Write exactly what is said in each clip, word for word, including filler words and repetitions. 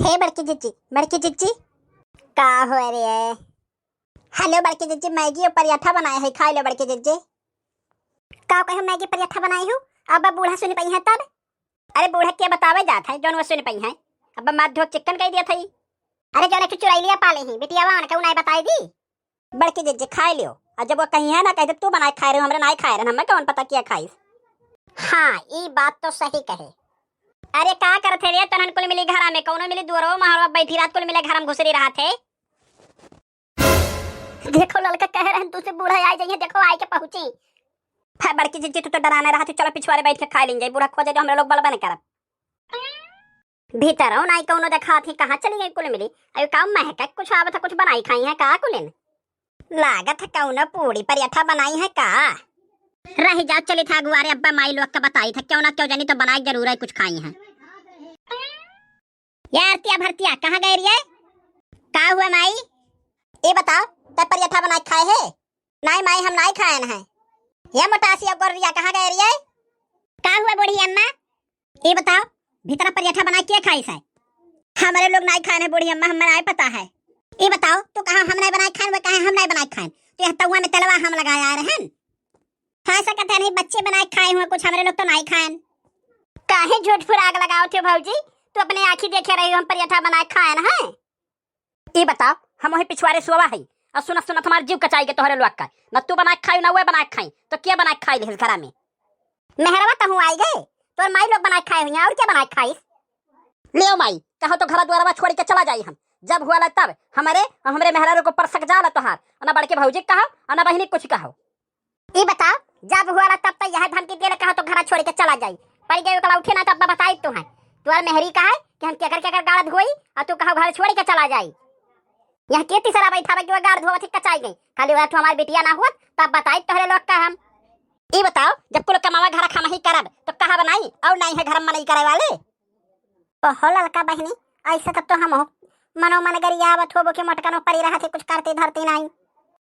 हे बड़की जिज्जी, बड़की जिज्जी। का हो रे? हेलो बड़की जिज्जी, मैगी और पराठा बनाए है, खाइ लो बड़की जिज्जी। का कहो, मैगी पराठा बनाई हो? अब बूढ़ा सुन पइहैं तब। अरे बूढ़ा के बतावे जात है, जौन वो सुन पइहैं। अब माथ धो चिक्कन कइ दिया थई। अरे जौन एक चुरैलिया पाले ही, बिटियावा उनका उनाई बताई दी। बड़की जिज्जी खाइ लियो, और जब वो कहिहैं ना, कहि दे तू बनाए खाए रहे, हमरे नाई खाए रहे, हमें कौन पता क्या खाइस। हाँ, ई बात तो सही कहे। अरे का करत है रे, तोहन कुल मिली घरा में, कौनो मिली दुअरवा महरवा बैठी रहत, कुल मिले घर में घुसरी रहत है। देखो ललका कहे रहन तू से बूढ़ा आइ जाइए, देखो आइ के पहुँची। है बड़की जिज्जी, तू तो डराने रहत ही, चलो पिछवारे बैठ के खाइ लीन जाई, बूढ़ा खोजे तो हमरे लोग बलबे न करब। भीतरौ नाई कौनो देखात ही, कहाँ चली गई कुल मिली? अयो का महक कुछ आवत है, कुछ बनाई खाई है का कुलिन? लागत है कौनो पूड़ी पराठा बनाई है का? रहि जाओ, चली था अगुआरे, अब्बा माई लोग का बताई था, क्यों ना क्यों जानी तो बनाई जरूर है, कुछ खाई है। यार तिया भरतिया, कहाँ गए रिये? का हुआ माई? ए बताओ, तै पराठा बनाए खाए है? नाई माई, हम नाई खाएन है। ये मोटासी और गोरिया कहाँ गए रिये? का हुआ बूढ़ी अम्मा? ये बताओ, भीतरा पराठा बनाए के खाइस है? हमरे लोग नाई खाएन है बूढ़ी अम्मा, हमें नाई पता है। ये बताओ, तू कहा हम नाई बनाए खाएन, वो कहे हम नाई बनाए खाएन। तो यह तउआ में तेलवा हम लगाए आए रहन। खा सकत है नहीं, बच्चे बनाए खाए हुए, कुछ हमरे लोग तो नाई खाएन। काहे झूठ फुराग लगावत हो भौजी? तू अपने आँखी देखे रही हो, हम पराठा बनाए खाएन है। ई बताओ, हम वही पिछवारे सोवा हई, और सुनत सुनत हमार जीव कचाई के तोहरे लोग का। न तू बनाए खाई, न वह बनाए खाई, तो के बनाए खाई लेहिस घरा में? मेहरवा तहूँ आई गए, तोर माई लोग बनाए खाए हुई हैं, और क्या बनाए खाइस? लेव माई, कहो तो घरा दुआरवा छोड़ के चला जाई हम। जब हुआ ला तब हमरे, हमरे मेहरारू को परसक जाला तोहार, और ना बड़के भौजी कहो, और ना बहिनी कुछ कहो। ई बताओ, जब हुआ ला तब तो यह धमकी देले कहा तो घरा छोड़ के चला जाई। पड़ गई ओकला उठे ना तो अब्बा बताई तू है। तुअर मेहरी का है कि हम केकर केकर गाड़ धोई और तू कहो घर छोड़ के चला जाई। यह के तीसरा बैठा बा कि वह गाड़ धोवत ही कचाई गई। खाली वह तू हमार बिटिया ना हुआ तब बताई तोहरे लोग का हम। ई बताओ, जब कुल कमावा घरा खाना ही करब तो कहा बनाई और नहीं है घर में नहीं करे वाले। ओहो ललका बहिनी, ऐसे तब तो हम हो मनो मन गरियावत होबो कि मोटकनो परी रहत है, कुछ करती धरती नाई।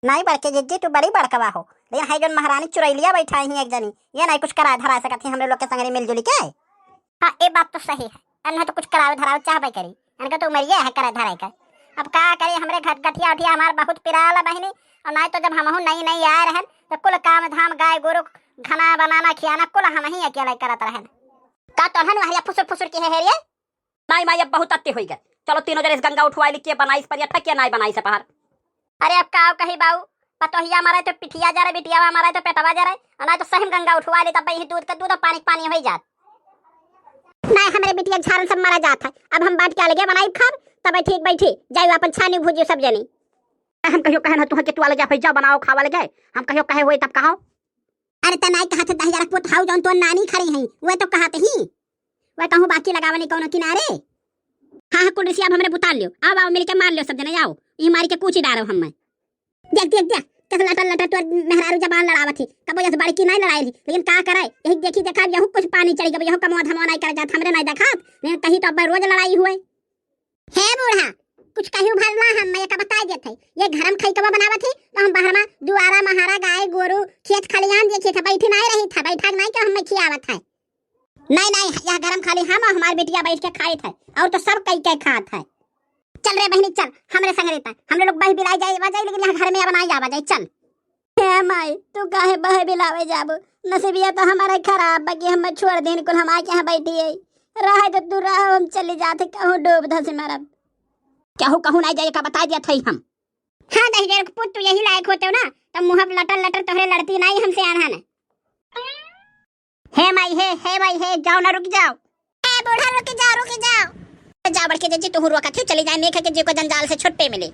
नाई बड़के जिज्जी, तू बड़ी बड़कवा हो, लेकिन है जौन महारानी चुरैलिया बैठा ही एक जनी, ये नाई कुछ करा धरा सकत ही हमरे लोग के संगरी मिलजुली के। हाँ, ये बात तो सही है, अन्हें तो कुछ करावे धरावे चाहबे करी, इनका तो उमरिया है करे धरे के। अब का करी, हमरे घट गठिया उठिया हमार बहुत पिराला बहिनी, और नाई तो जब हमहू नई नई आए रहन तो कुल काम धाम गाय गोरू खाना बनाना खियाना कुल हम ही अकेले करत रहन। का तोहन वहरिया फुसुर फुसुर के है रे? नाई माई, अब बहुत अति होई गए। चलो तीनों जने इस गंगा उठवाई ली, के बनाई इस पराठा, के नाई बनाई से पहाड़। अरे अब का कही बाऊ, पतोहिया मरे तो पिठिया जरे, बिटियावा मरे तो पेटवा जरे, और नाई तो सही में गंगा उठवाई ली, तब यही दूध का दूध और पानी का पानी होई जात। नाई हमरे बिटिया झारन सब मरा जात है, अब हम बांट के अलगे बनाई खाब, तब ठीक बैठी जाई अपन छानी भूजी सब जनी। हम कहियो कहे ना तुह के तू अलगे भाई जा बनाओ खावा लगे, हम कहियो कहे होई तब कहो। अरे त नाई कहत है दहिजरा के पुत हाउ जौन तोर नानी खड़ी हई, वह तो कहत ही। वह कहूँ बाकी लगावा नहीं कौनो किनारे। हाँ, हाँ, कुल रिसिया अब हमरे बुता लियो। आओ, आओ, मिलके मार लियो सब जने, आओ। ई मारी के कूची डारो हम्मे। देख, देख, देख, कैसे लटर लटर तोर मेहरारू जबान लड़ावत ही। कबो जस बड़की नाई लड़ाई ली, लेकिन का करे, यही देखी देखा, यहू कुछ पानी चढ़ी गब, यहू कमवा धमवा नाई कर जात, हमरे नाई देखात, लेकिन कहीं तो अब रोज लड़ाई हुए। हे बूढ़ा, कुछ कहियो भर ना हम, मैं एका बताई देत है। ये घर में खई कबा बनावत है, तो हम बाहर में दुआरा, महारा, गाय, गोरू, खेत खलियान देखित है, बैठी नाई रहित है, बैठा नाई के हमें खियावत है। नहीं, नहीं, यह घर में खाली हम और हमार बिटिया बैठ के खाइत है, और तो सब कई के खात है। चल रे बहिनी, चल, हमरे संग रहता है। हमरे लोग बह बिलाई जाए, आवा जाए, लेकिन यहाँ घर में अब नाई आवा जाए, चल। हे माई, तू काहे बहे बिलावे जाबू? नसीबिया तो हमारा खराब बा कि हम छोड़ दिन कुल हम आके यहाँ बैठी है। रहे तो तू रहो, हम चली जाते कहूँ डूब धसी मरब। कहूँ, कहूँ नाई जाए का बता दिया थई हम। हाँ, दहिजर के पुत, तू यही लायक होते हो ना, तब मुँह लटर लटर तोहरे लड़ती नाई हमसे आनहन। हे माई हे, हे माई हे, जाओ ना, रुक जाओ। ए बूढ़ा, रुक जाओ, रुक जाओ। जाओ बड़के जिज्जी, तू हुरुआ कथी चली जाए, नेखे के जी को जंजाल से छुट्टी मिली।